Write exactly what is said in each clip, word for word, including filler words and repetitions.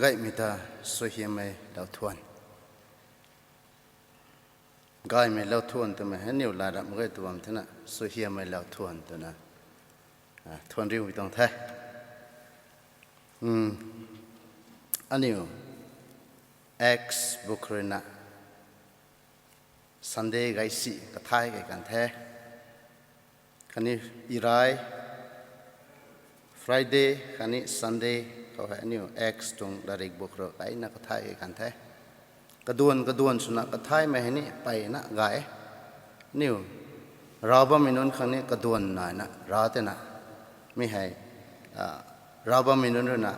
Gaymei ta suaihiammei lauthuan. Gaymei lauthuan twmei hei aniu laa ramh mak ge tw bam thena, suaihiammei lauthuan twna, a, thuan riu tuang the. Aniu Acts book ruina Sunday gaysi kathay key kan the. Khatni irai Friday khatni Sunday khou hei aniu Acts tuang larik book rui kaina kathay key kan the. Kaduan kaduan swna kathaymei hei ni peyna gay e. Aniu rav bammei nunc khang ni kaduan naina rav tena, mi hei, a, rav bammei nunc ruina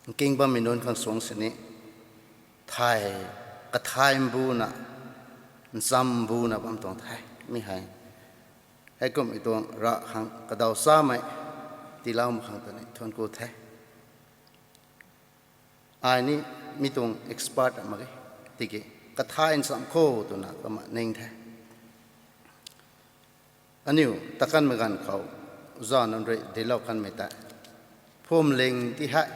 nking bammei nunc khang suang sini thay, kathay mbuna, ncham mbuna bam tuang the. Mi hei, heikumhmei tuang rav khang kadaw chamei tiiloumei khang ta ni thuanc ku the. Ai ni mi tuang expert mak ge, tiki kathay ncham kho twna kumna ning the. Aniu takanmei ganv khou, za nunc rui dilou kanmei tei, phuamling ti hei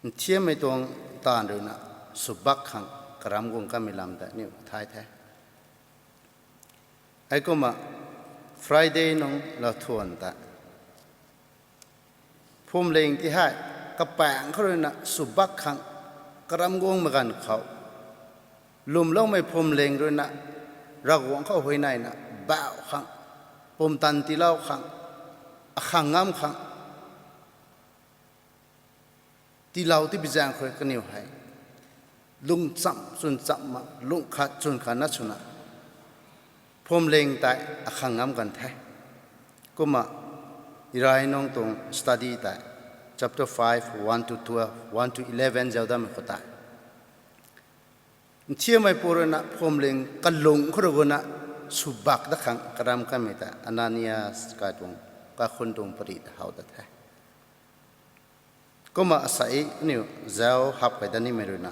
nthiammei tuang taanv ruina swbak khang karam guang kanmei lam tei aniu thay the. Heikumna Friday nung lauthuan tei, phuamling ti hei kapaeng khou ruina swbak khang karam guangmei ganv khou, lwmloumei phuamling ruina Ravguangc khou huayneina bauh khang, pumtan tiilou khang, akhang ngam khang tiilou tibi zaeng khou rui kaniw hei lung chamv chwn chamv ma, lung khat chwn khatna swna phuamling tei akhang ngam kan the. Kumna irai nung tuang study tei chapter five, one to twelve, one to eleven zauc dammei khou tei, nthiammeipu ruina phuamling kalung khou rui guna swbak dat khang karam kanmei tei Ananias kai tuang, kaikhunc tuang pari ta how dat the. Kumna asei aniu zauc hap key dat nimei ruina,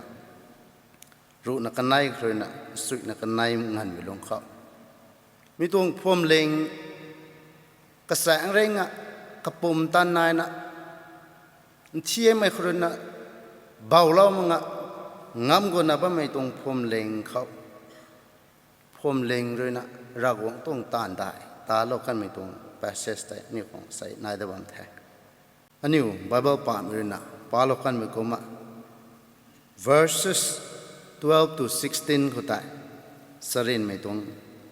ruhna kanei khou ruina, suina kanei nganvmei lung khou, mi tuang phuamling kasaeng ringa, kapumtan naina, nthiammei khou ruina bauhlou mak nga, ngam guna bammei tuang phuamling khou, phuamling ruina Ravguangc tuang taanv dai talou kanmei tuang passage tei aniu khang sei nai dat bam the. Aniu Bible pamei ruina palou kanmei kumna, verses twelve to sixteen khou tei charynmei tuang,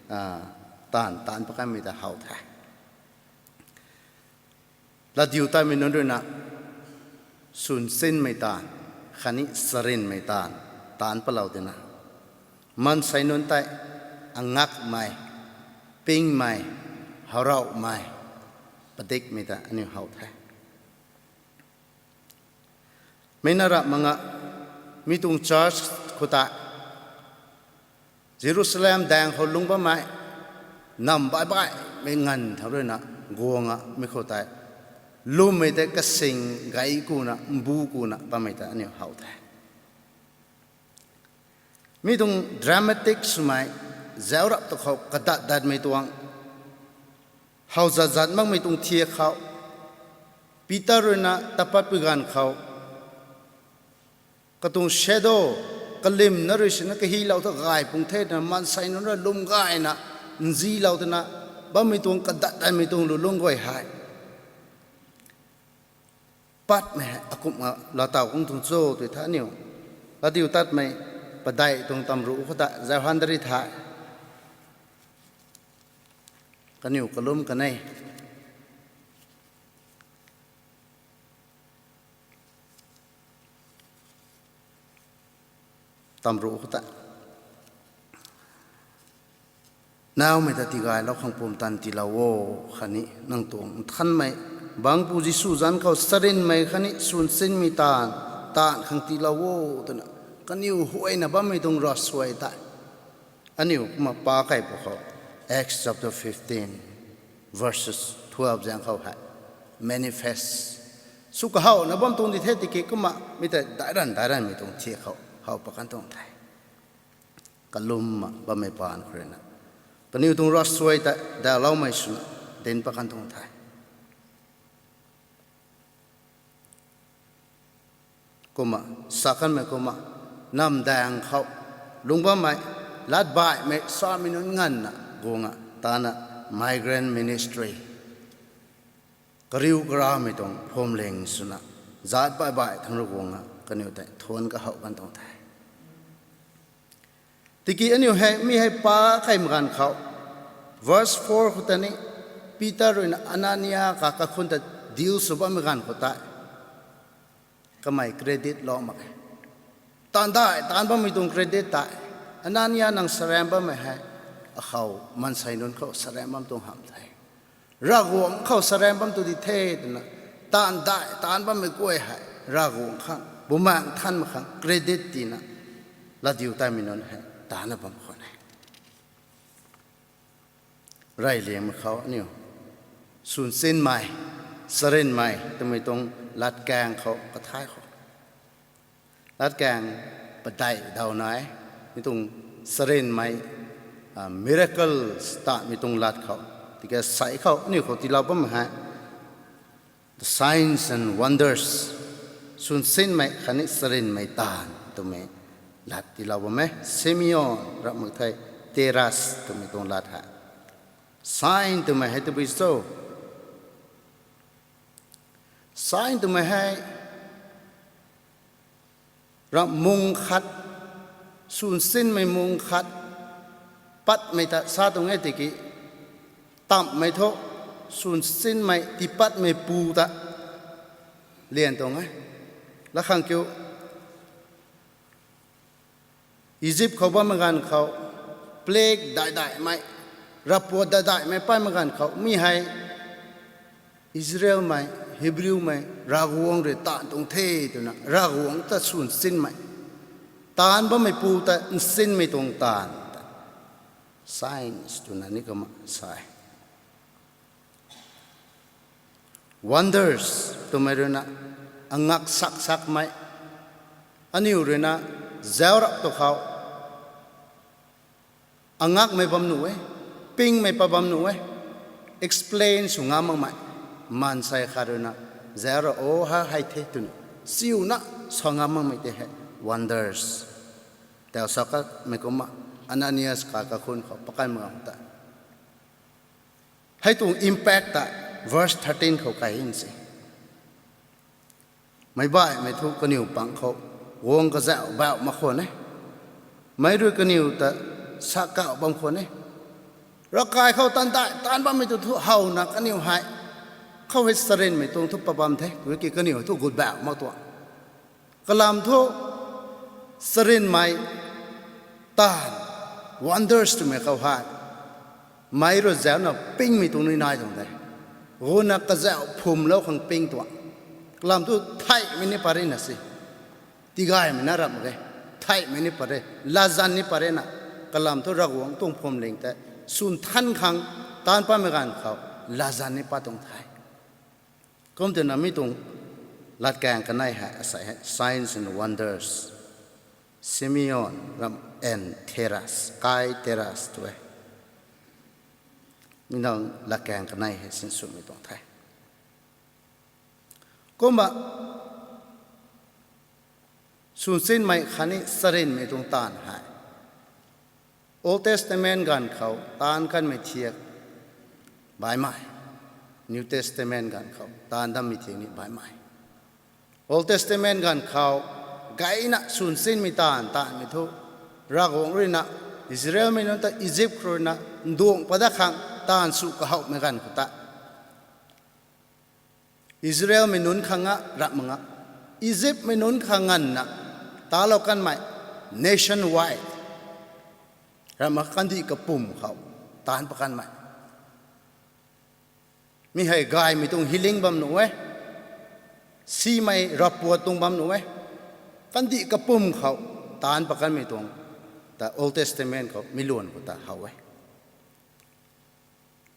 a, taanv taanc pat kanmei ta how the. Latdiutatmei nunc ruina swn sinmei taanv khatni charynmei taanv taanc patlou tina, maansei nunc tei angakmei, pingmei, harauhmei padikmei ta aniu how the. Mi na rap mak nga, mi tuang church khou tei Jerusalem daeng khou lungc bammei, nam baih baihmei nganv thau ruina guang a, mi khou tei lwmmei tei kasing gay kuna, mbu kuna bammei ta aniu how the. Mi tuang dramatic swmei, zauc rap ta khou kadat datmei tuang, how zat zat makmei tuang thiak khou, Peter ruina tat patpui ganv khou, katuang shadow, kalimna rui sina kahilou ta gay pung the twna maansei nunc rui lwm gayna nzilou twna bammei tuang kadat datmei tuang lulung guay hei patmei hei akumhna laatow kung tuang cho tw tha aniu. Latdiutatmei padeih tuang tamruh khou ta zauhan dari the. Kaniw kalum kan e. Tamruh khou ta, naumei ta tigaylou khang pumtan tiilou o, khatni nang tuang nthanmei bangcpu Jisu zanc khou charynmei khatni swn sinmei taanv taanc khang tiilou o twna kaniw huayna bammei tuang ravsuai tei aniu kumna pa kei pw khou, Acts chapter fifteen, verses twelve zaeng khou hei manifest sw kahowna bam tuang di the tiki kumna mi tei daic ranv daic ranvmei tuang thiak khou how pat kan tuang the. Kalumna bammei paan khou ruina kaniw tuang ravsuai tei dawloumei swna dinc pat kan tuang the. Kumna, sa kanmei kumna, namdaeng khou lungc bammei, lat baihmei samei nunc nganvna guang a, tana migrant ministry, kariu karamei tuang phuamling swna, zaat baih baih thangc rui guang a kaniw tei thuanc kahowh kan tuang the. Tiki aniu hei mi hei pa kaimei ganv khou, verse four khou ta ni, Peter ruina Anania ka kakhun ta deal sw bammei ganv khou tei, kamei credit lou mak e. Taanv daih taanc bammei tuang credit tei, Anania nang saram bammei hei, akhou maansei nunc khou saram bam tuang hamh the, Ravguangc khou saram bam tu di the twna, taanv daih taanc bammei guay hei Ravguangc khang, Bumaengh Nthanmei khang credit tina, latdiutatmei nunc hei tana bam khwan e. Reyliangmei khou aniu, swnsinmei, charynmei twmei tuang latkaeng khou kathay khou, latkaeng padeih daw nai, mi tuang charynmei, miracles tamei tuang lat khou, tiki sei khou aniu khou tiilou bammei hei, the signs and wonders, swnsinmei khatni charynmei taanv twmei lat tiilou bam e. Simeon, ramhmei thei Teras twmei tuang lat hei, sign twmei hei tabui cho? Sign twmei hei ramh mung khat, swnsinmei mung khat, patmei ta sa tuang e tiki, tamhmei thu, swnsinmei tiipatmei pu ta lian tuang e. Lakhang kiu, Egypt khou bammei ganv khou, plague daih daihmei, ravpuat daih daihmei paimei ganv khou mi hei, Israelmei, Hebrewmei Ravguangc rui taanv tuang the twna Ravguangc ta swnsinmei, taanv bammei pu ta nsinmei tuang taanv ta, signs twna ni kumna sa e. Wonders twmei ruina, angak sak sakmei, aniu ruina zauc rap tu khou, angakmei bam nuh e, pingmei pa bam nuh e, explain sw ngam makmei, maansei khat ruina zauc ra o ha hei the twna, siuna sa ngam makmei tei hei wonders. Tau sa kamei kumna, Ananias ka kakhun khou pakan mak ta, hei tuang impact ta verse thirteen khou kai in se. Meic baihmei thu kaniw pang khou guang kazauh bauh mak khwan e. Meic rui kaniw ta sa kauh bam khwan e. Ravkai khou taanv daih taanc bammei tu thu howna kaniw hei, khou hei charynmei tuang thu pa bam the, tiki kaniw thu gut bauh mak tuang. Kalam thu charynmei taanv, wonders twmei khou hei, meic rui zaucna pingmei tuang ni nai tuang de. Guna kazauh phumlou khang ping tuang. Kalam thu theihmei ni pat rina se. Tigaymei na ramh mak ge. Theihmei ni pat re. Latzan ni pat rena. Kalam thu Ravguangc tuang phuamling tei swn than khang taanc patmei ganv khou latzan ni pat tuang the. Kum twna mi tuang latkaeng kanei hei asei hei signs and wonders. Simeon ram and Teras, kai Teras tu e. Mi nang latkaeng kanei hei sinswmei tuang the. Kumna swn sinmei khatni charynmei tuang taanv hei Old Testament ganv khou taanv kanmei thiak baihmei, New Testament ganv khou taanv dammei thiak ni baihmei. Old Testament ganv khou gayna swn sinmei taanv taanvmei thu, Ravguangc ruina Israelmei nunc ta Egypt khou ruina nduang padat khang taanv sw kahowmei ganv khou ta Israelmei nunc khang a ramh mak nga, Egyptmei nunc khang nganvna talou kanmei, nationwide ramh mak kandih kapwm khou taanc pat kanmei. Mi hei gaymei tuang healing bam nuh e, simei ravpuat tuang bam nuh e, kandih kapwm khou taanc pat kanmei tuang ta Old Testament khou mi luan khou ta how e.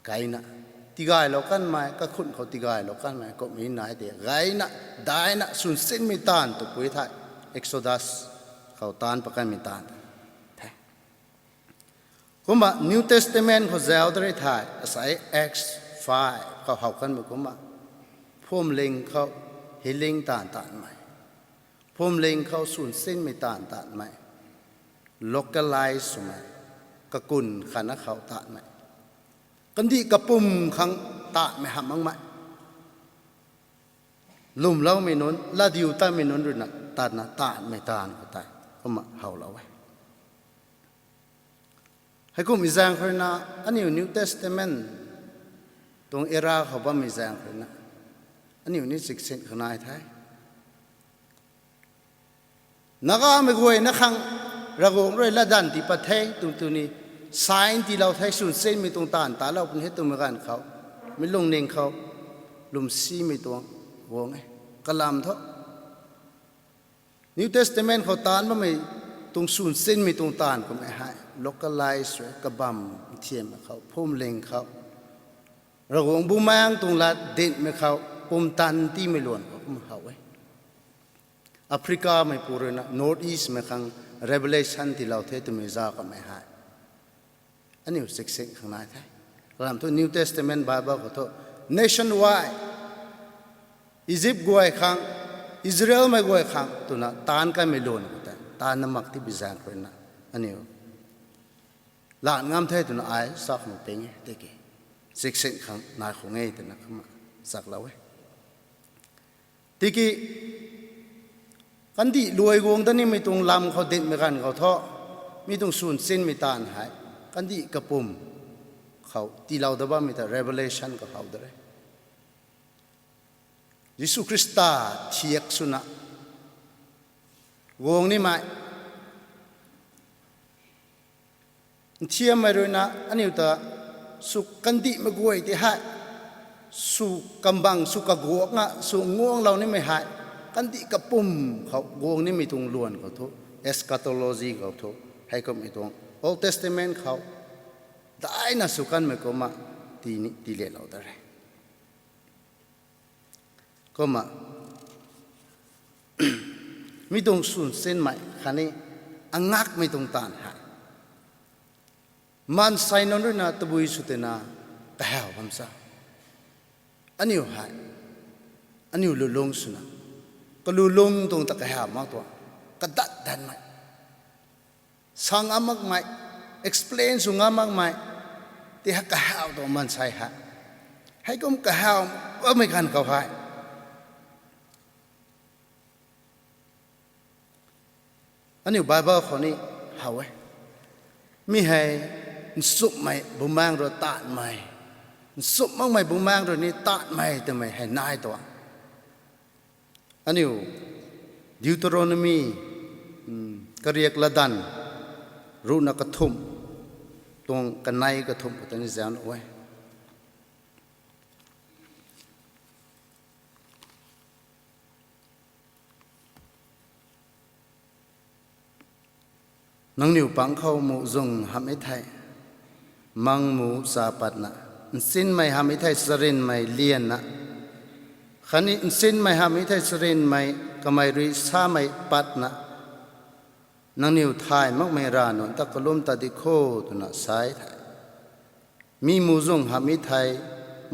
Gayna tigaylou kanmei, kakhun khou tigaylou kanmei kummei nai tei gayna daihna swn sinmei taanv tu pui thei, Exodus khou taanc pat kanmei taanv the. Kumna New Testament khou zauc da ri thei asei Acts five khou how kanmei kumna phuamling khou healing taanv taanvmei, Phuamling khou swn sinmei taanv taanmei, localize swmei, kakun khatna khou taanmei, kandih kapwm khang taanmei hamh makmei, lwmloumei nunc, latdiu tatmei nunc ruina tatna taanmei taanv khou tei kumna howlou e. Heikumhmei zaeng khou ruina, aniu New Testament tuang era khou bammei zaeng khou ruina, aniu ni chiksin khang nai the. Nagamei guayna khang Ravguangc rui latdanv tii pat the twmei tw ni, sign tiilou the, swn sinmei tuang taanv talou puni the twmei ganv khou, mi lungning khou lwmsimei tuang guang e. Kalam thu New Testament khou taanv bammei tuang swn sinmei tuang taanv kummei hei localize rui kabamv nthiammei khou, phuamling khou, Ravguangc Bumaengc tuang lat dinhmei khou, pumtan tiimei luan khou kumna how e. Africameipu ruina North Eastmei khang Revelation tiilou the twmei za kummei hei aniu chiksin khang nai the. Kalam thu New Testament Bible khou thu nationwide, Egypt guay khang, Israelmei guay khang twna taanv kanmei luan khou tei taanv na mak tibi zaeng khou ruina, aniu lat ngam the twna ai sa khang ping e, tiki chiksin khang nai khang e twna kumna chaklou e. Tiki kandih luai guang da nimei tuang lam khou dinhmei ganv khou thu, mi tuang swn sinmei taanv hei kandih kapwm khou tiilou da bammei ta Revelation khou how da re. Jisu Khrista thiak swna guang nimei, nthiammei ruina aniu ta sw kandihmei guay tei hei, sw kambang, sw kaguak na sw nguanglou nimei hei, kandih kapwm khou guang nimei tuang luan khou thu, eschatology khou thu, heikumhmei tuang Old Testament khou daina sw kanmei kumna tii ni, tiilelou da re. Kumna mi tuang swn sinmei khatni angakmei tuang taanv hei maansei nunc ruina tabui sw tina kahaw bam sa. Aniu hei, aniu lulung swna, kalulung tuang ta kahaw mak tuang, kadat danmei, sa ngam makmei, explain sw ngam makmei, tei hei kahaw tuang maansei hei, heikum kahaw bammei ganv khou hei aniu Bible khou ni how e. Mi hei nchumhmei Bumaengc rui taanmei, nchumh makmei Bumaengc rui ni taanmei twmei hei nai tuang. Aniu Deuteronomy, kariak latdanv, ruhna kathumh, tuang kanei kathumh khou tei ni zauc nuh e. Nangniw pang khou muhzwng hamh e thei, mangmu cha patna, nsinmei hamh e thei charynmei lianna, khatni nsinmei hamh e thei charynmei kamei rui samei patna, nangniw thay makmei rav nunc ta kalum tat di kho twna sa e thei, mi muhzwng hamh e thei,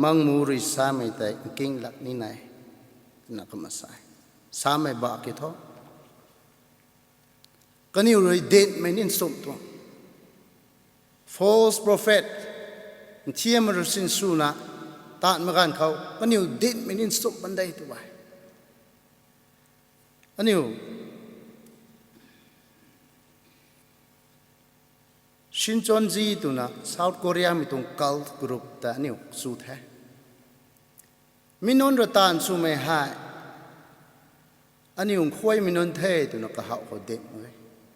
mangmu rui samei tei nkinglak ni nai, twna kumna sa e. Samei ba ki thu, kaniw rui dinhmei ni nchumh tuang, false prophet, nthiammei rui sinswna taanmei ganv khou kaniw dinhmei ni nchumh pan de tw e. Aniu Shincheonji twna South Koreamei tuang cult group ta aniu chu the. Mi nunc rui taanv swmei hei aniu nkhuaimei nunc the twna kahaw khou dinc e.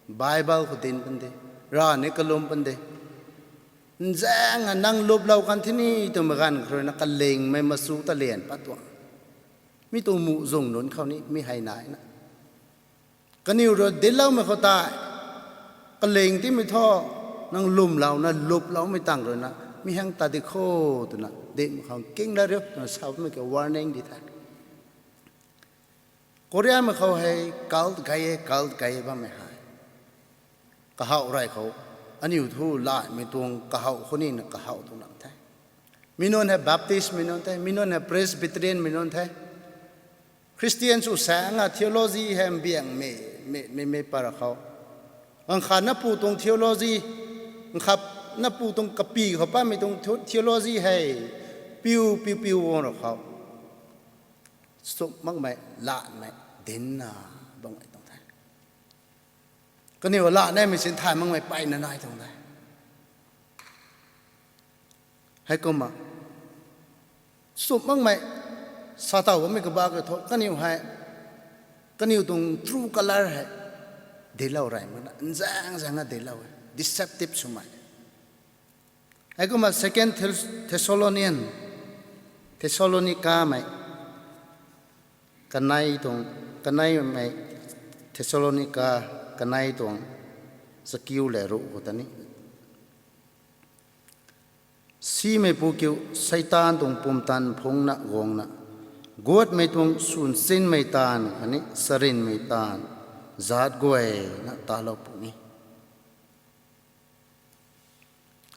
Bible khou dinc pan de, rav ni kalum pan de. Nzaeng a nang luplou kan thini twmei ganv khou ruina kalingmei machu ta lian pat tuang. Mi tuang muhzwng nunc khou ni mi hei naina, kaniw rui dincloumei khou tei, kaling tiimei thu, nang lwmlouna luploumei tang ruina mi hang tat di kho twna dinhmei khou nking la riu twna sa bammei ki warning di the. Koreamei khou hei cult gay e, cult gay e bammei hei kahaw rey khou, aniu thu laimei tuang kahaw khou nina kahaw tuang lam the. Mi nunc hei Baptistmei nunc the, mi nunc hei Presbyterianmei nunc the. Christian sw saeng a theology hei mbiangmei, mei, mei, mei para khou. Ganv khat na pu tuang theology, ganv khat na pu tuang kapi khou patmei tuang theo-, theology hei piu, piu, piu guang ra khou. Sumh makmei, lanmei, dinna, bam e tuang the. Kaniw lan e mei sin thay makmei peyna nai tuang the. Heikumna, sumh makmei, sa taw bammei kabak thu, kaniw hei, kaniw tuang true colour hei, dinclou rey makna, nzaeng zaeng na dinclou e, deceptive swmei. Heikumna Second Thel-, Thessalonian, Thessalonica mei, kanei tuang, kaneimei Thessalonica, kanei tuang, chakiu le ruh khou ta ni. Simeipu kiu, Seitaan tuang pumtan phungna guangna, guatmei tuang swn chinmei taanv khatni charynmei taanv, zaat guayna talou puni.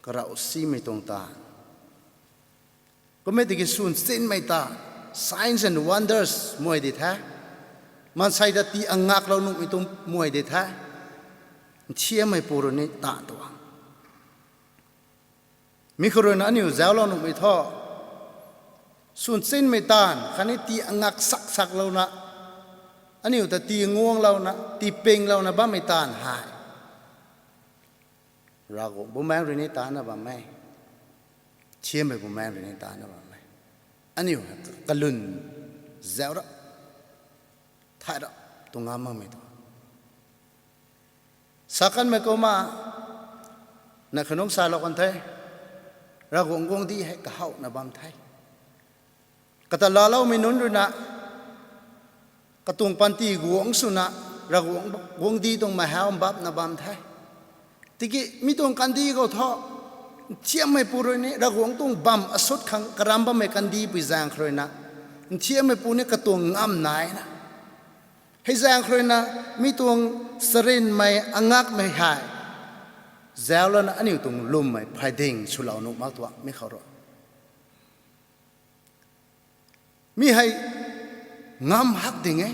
Karau simei tuang taanv. Kummei tiki swn chinmei taanv, signs and wonders muay di the. Maansei ta tii angaklou nuhmei tuang muay di the. Nthiammeipu rui ni taanv tuang. Mi khou rui na aniu zauclou nuhmei thu, swn chinmei taanv khatni tii angak sak saklouna, aniu ta tii nguanglouna, tii pinglouna bammei taanv hei, Ravguangc Bumaengc rui ni taanvna bam e. Nthiammei Bumaengc rui ni taanvna bam e. Aniu kalwn zauc ra, thay ra, tuang ngam makmei tuang. Sa kanmei kumna, na khanungc salou kan the, Ravguangc guangcdic hei kahowna bam the. Kata laaloumei nunc rui na, katuang panty guangc swna, Ravguangc guangcdic tuang mei how mbapna bam the. Tiki mi tuang kandih khou thu, nthiammeipu rui ni Ravguangc tuang bam asut khang karam bammei kandihpui zaeng khou rui na, nthiammeipu ni katuang ngam naina, hei zaeng khou rui na, mi tuang charynmei angakmei hei zauclouna aniu tuang lwmmei phayding swlou nuh mak tuang mi khou rui. Mi hei ngam hak ding e,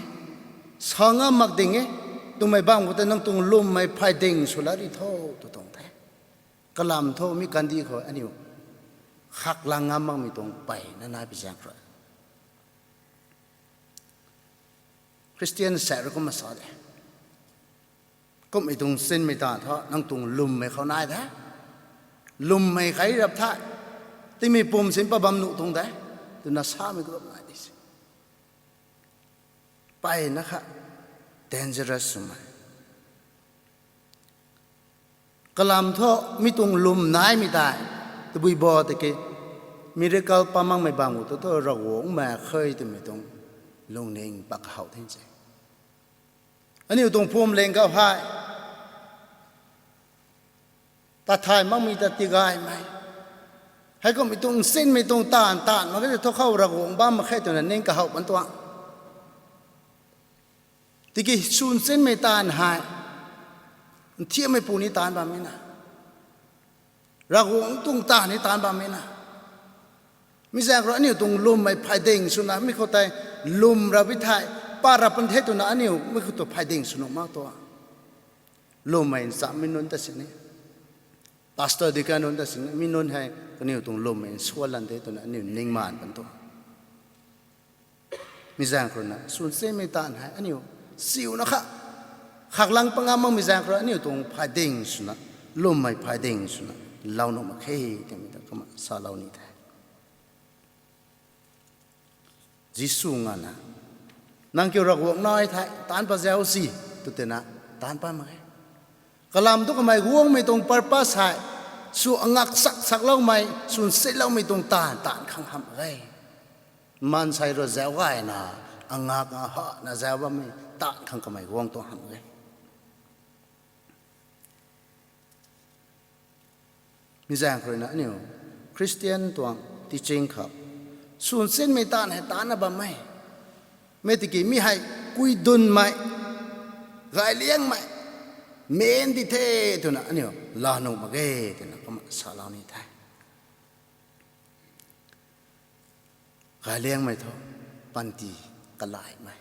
sa ngam mak ding e, twmei bam khou tei nang tuang lwmmei phayding swlou ri tho, tw tuang the. Kalam thu mi kandih khou aniu khaklang ngam makmei tuang peyna nai pi zaeng khou rui. Christian sa rui kumna sa de. Kummei tuang sinmei taanv thu nang tuang lwmmei khou nai the. Lwmmei kai rap the. Tingmei pum sin pa bam nuh tuang de, twna samei khou nai di se. Peyna kha dangerous swmei. Kalam thu mi tuang lwm naimei tei, tabui bo tiki miracle pa makmei bam khou thu, thu Ravguangc mak khe twmei tuang lungning pak how the se. Aniu tuang phuamling khou hei tat thay makmei ta tigaymei, heikummei tuang sinmei tuang taanv taanv mak khe thu khou Ravguangc bam mak khe twna ning kahow pan tuang. Tiki swn sinmei taanv hei nthiammeipu ni taanv bammei na, Ravguangc tuang taanv ni taanv bammei na. Mi zaeng khou rui aniu tuang lwmmei phayding swna mi khou tei lwm rap e thei, pa rap pan the twna aniu mi khou tu phayding sw nuh mak tuang. Lwmmei nchammei nunc ta sini, pastor, deacon nunc ta sini, mi nunc hei kaniw tuang lwmmei nsuan lan de twna aniu ningmaan pan tuang. Mi zaeng khou rui na swn sinmei taanv hei aniu siuna kha khaklang pa ngam makmei zaeng khou rui aniu tuang phayding swna, lwmmei phayding swna lou nuh mak khe twmei ta kumna salou ni the. Jisu nganvna, nang kiu Ravguangc nai thei taanc pat zauc si, tw tina, taanc pat mak e. Kalam thu kamei guangmei tuang purpose hei, sw angak sak sakloumei, swn sinloumei tuang taanv, taanv khang hamh mak e. Maansei rui zauc gayna, angak a hana zauc bammei taanv khang kamei guang tuang hamh mak e. Mi zaeng khou rui na aniu Christian tuang teaching khou, swn sinmei taanv hei taanc na bam e. Mi tiki mi hei kuidunmei, gayliangmei, main di the twna aniu laa nuh mak ge twna kumna salou ni the. Gayliangmei thu panty kalaimei.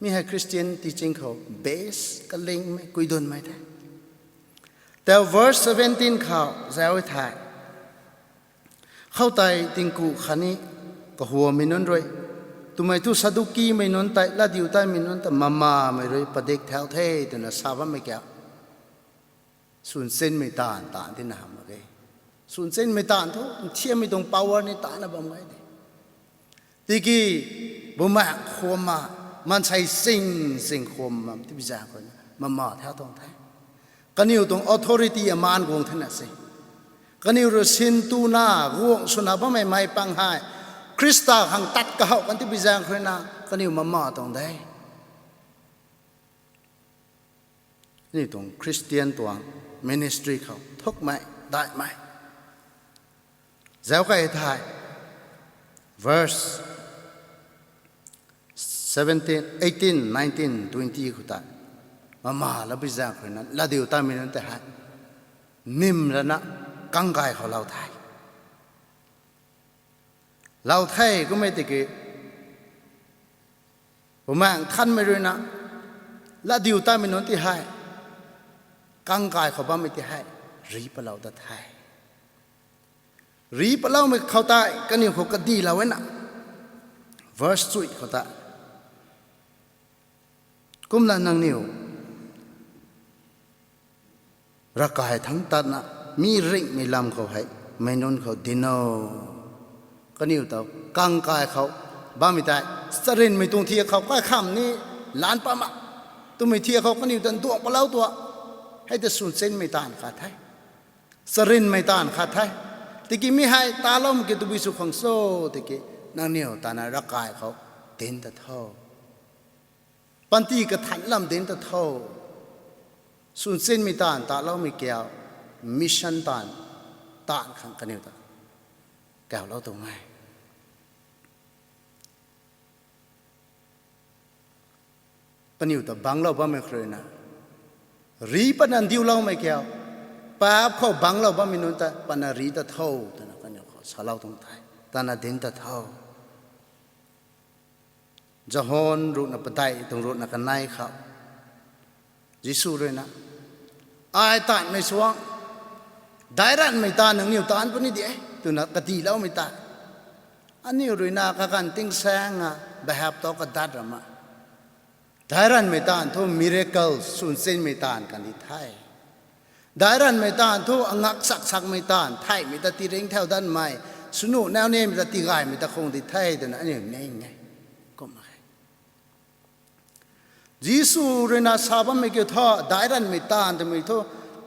Mi hei Christian teaching khou base kalingmei, kuidunmei the. Tau verse seventeen khou zauc the. Khoutei tingku khatni kahuamei nunc rui, twmei thu Saddukimei nunc tei latdiutatmei nunc ta mamamei rui padik thau the twna sa bammei kiu. Swn chinmei taanv, taanv tina hamh mak ge. Swn chinmei taanv thu nthiammei tuang power ni taanvna bam ge de. Tiki bumaengc khwamna, maansei sing sing khwam bam tibi zaeng khou na mama thau tuang the. Kaniw tuang authority amaan guang thena se. Kaniw rui sin tuna guang swna bammei mei pang hei Khrista khang tat kahowh kan tibi zaeng khou na kaniw mama tuang de. Aniu tuang Christian tuang ministry khou thukmei, daihmei. Zauc kei thei, verse seventeen, eighteen, nineteen, twenty khou tei, mama labi zaeng khou na latdiutatmei nunc tei hei nim lana kangkai khou lou the. Lou the kummei tiki, Bumaengh Nthanmei rui na latdiutatmei nunc ti hei kangkai khou bammei ti hei ri palou dat the. Ri paloumei khou tei kaniw khou kadilou e na. Verse three khou tei, kumna nangniw ravkai thangc tatna mi ringhmei lam khou hei meic nunc khou dinc o. Kaniw ta kangkai khou bammei tei, charynmei tuang thiak khou kaikham ni lan pam a, twmei thiak khou kaniw ta nduang palou tuang. Hei ta swn chinmei taanv khat the, charynmei taanv khat the. Tiki mi hei taloumei ki tabui sw khang cho tiki, nangniw tana ravkai khou dinc ta tho. Panty kathanc lam dinc ta tho. Swn chinmei taanv taloumei kiu, mission taanv, taanv khang kaniw ta kaulou tuang e. Kaniw ta bangclou bammei khou rui na, ri patna ndiuloumei kiu, paap khou bangclou bammei nunc ta patna ri ta tho, twna kaniw khou salou tuang the, tana dinc ta tho. John ruhna padeih tuang ruhna kanei khou, Jisu rui na, ai taanvmei suang, daic ranvmei taanv nangniw taanc puni de, twna kadiloumei ta, aniw rui na kaganv tingsaeng a behap ta kadat ra ma. Daic ranvmei taanv thu miracle, swn chinmei taanv kan di the. Daic ranvmei taanv thu angak sak sakmei taanv, theihmei ta tiringcthau danmei, swnu nau nimei ta tigaymei ta khang di the, twna aniu ning e. Kumna khe. Jisu rui na sa bammei kiu thu, daic ranvmei taanv twmei thu,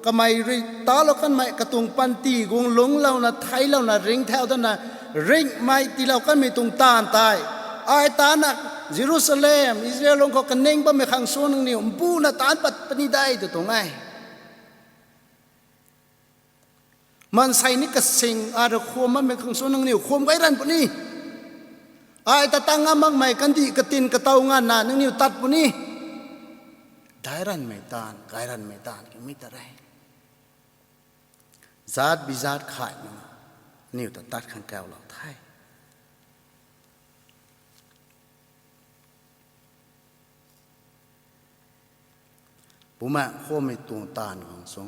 kamei rui talou kanmei katuang panty guang lungclouna, theiclouna, ringcthau dana, ringhmei tiilou kanmei tuang taanv tei, ai taanvna Jerusalem, Israel lung khou kaning bammei khang sw nangniw mbuna taanc pat puni de, tw tuang e. Maansei ni kasing ai rui khwam bammei khang sw nangniw khwam gay ranv puni. Ai ta tang ngam makmei kandih katin katow nganvna nangniw tat puni. Daic ranvmei taanv, gay ranvmei taanv kiu mi ta re. Zaat bi zaat khat nina, aniw ta tat khang kaulou the. Bumaengh khwamei tuang taanv khang sw,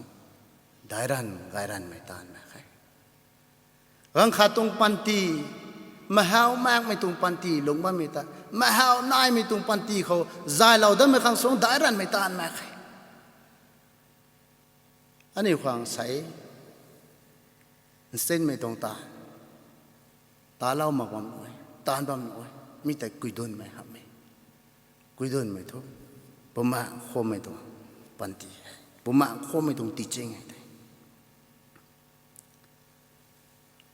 daic ranv gay ranvmei taanv mak khe. Ganv khat tuang panty, mahaw makmei tuang panty lung bammei ta, mahaw naimei tuang panty khou zaylou datmei khang sw daic ranvmei taanv mak khe. Aniu khang sei, nsinmei tuang taanv, talou mak bam e, taanv bam e, mi tei kuidunmei hamh e. Kuidunmei thu, Bumaengh khwamei tuang panty e, Bumaengh khwamei tuang teaching e tei.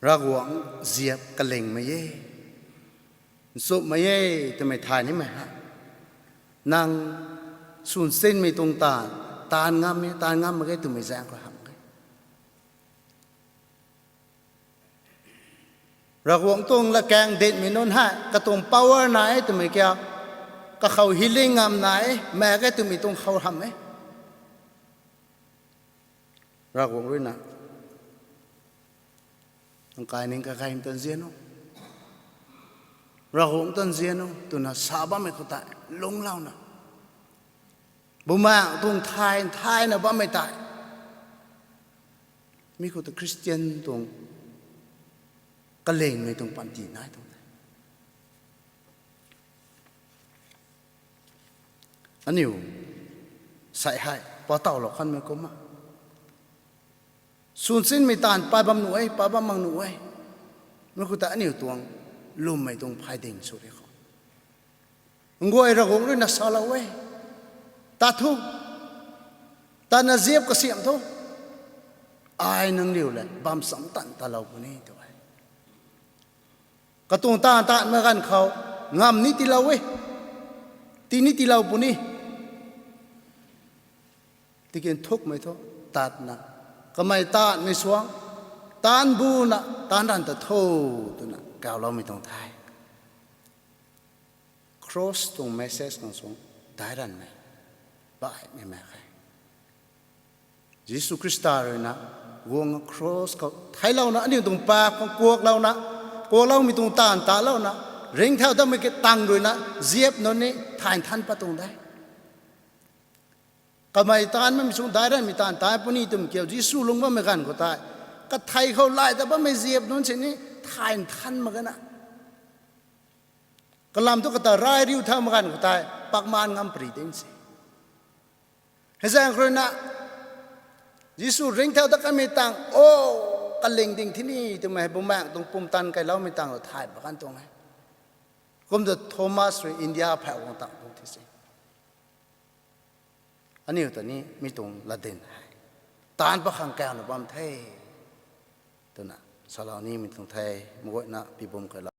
Ravguangc ziap kalingmei e, nchumhmei e, twmei thay nimei ha. Nang swn nsinmei tuang taanv, taanv ngam e, taanv ngam mak ge twmei zaeng khou hamh e. Ravguangc tuang latkaeng dinhmei nunc hei katuang power nai e twmei kiu, kakhou healing ngam nai e, mak ge twmei tuang khou hamh e. Ravguangc rui na, nang kai ning kakai tan zian o. Ravguangc ta nzian o twna sa bammei khou tei lungclouna, Bumaengh tuang thay thayna bammei tei mi khou ta Khristian tuang kalingmei tuang panty nai tuang the. Aniu sei hei patowlou kanmei kumna, sunchinmei taanv pat bam nuh e, pat bam mak nuh e. Mi khou ta aniu tuang lwmmei tuang phay ding sw ri khou, nguay Ravguangc ruina salou e, tat thu, tatna ziap kasiamh thu, ai nangniw lev bam cham tan talou puni tw e. Katuang taanv tatmei ganv khou ngam ni tiilou e, tii ni tiilou puni. Tiki nthukmei thu tatna, kamei taanvmei suang, taanv buna taanv ranv ta tho, twna kauloumei tuang the. Cross tuang message khang suang daic ranvmei baihmei mak khe. Jisu Khrista ruina guang cross khou theilouna aniu tuang paap khang kuaklouna, kuakloumei tuang taanv tatlouna, ringcthau datmei ki tang ruina ziap nunc ni thay nthan pat tuang de. Kamei taanv bammei sung daic ranvmei taanv tat puni twmei kiu Jisu lung bammei ganv khou tei, kathei khou lay ta bammei ziap nunc sini thay nthan mak gana, kalam thu kata rai riu thau mak ganv khou tei pakmaan ngam pary ding se. Hei zaeng khou ruina Jisu ringcthau dat kanmei tang o, kaling ding thini twmei hei Bumaengh tuang pumtan kailoumei tang khou thay pat kan tuang e. Kum ta Thomas rui India phau guang tang tuang thi se. Aniu ta ni mi tuang latdyn hei taanv pat khang kauna bam the, twna salou nimei tuang the. Maguayna pibum kailou.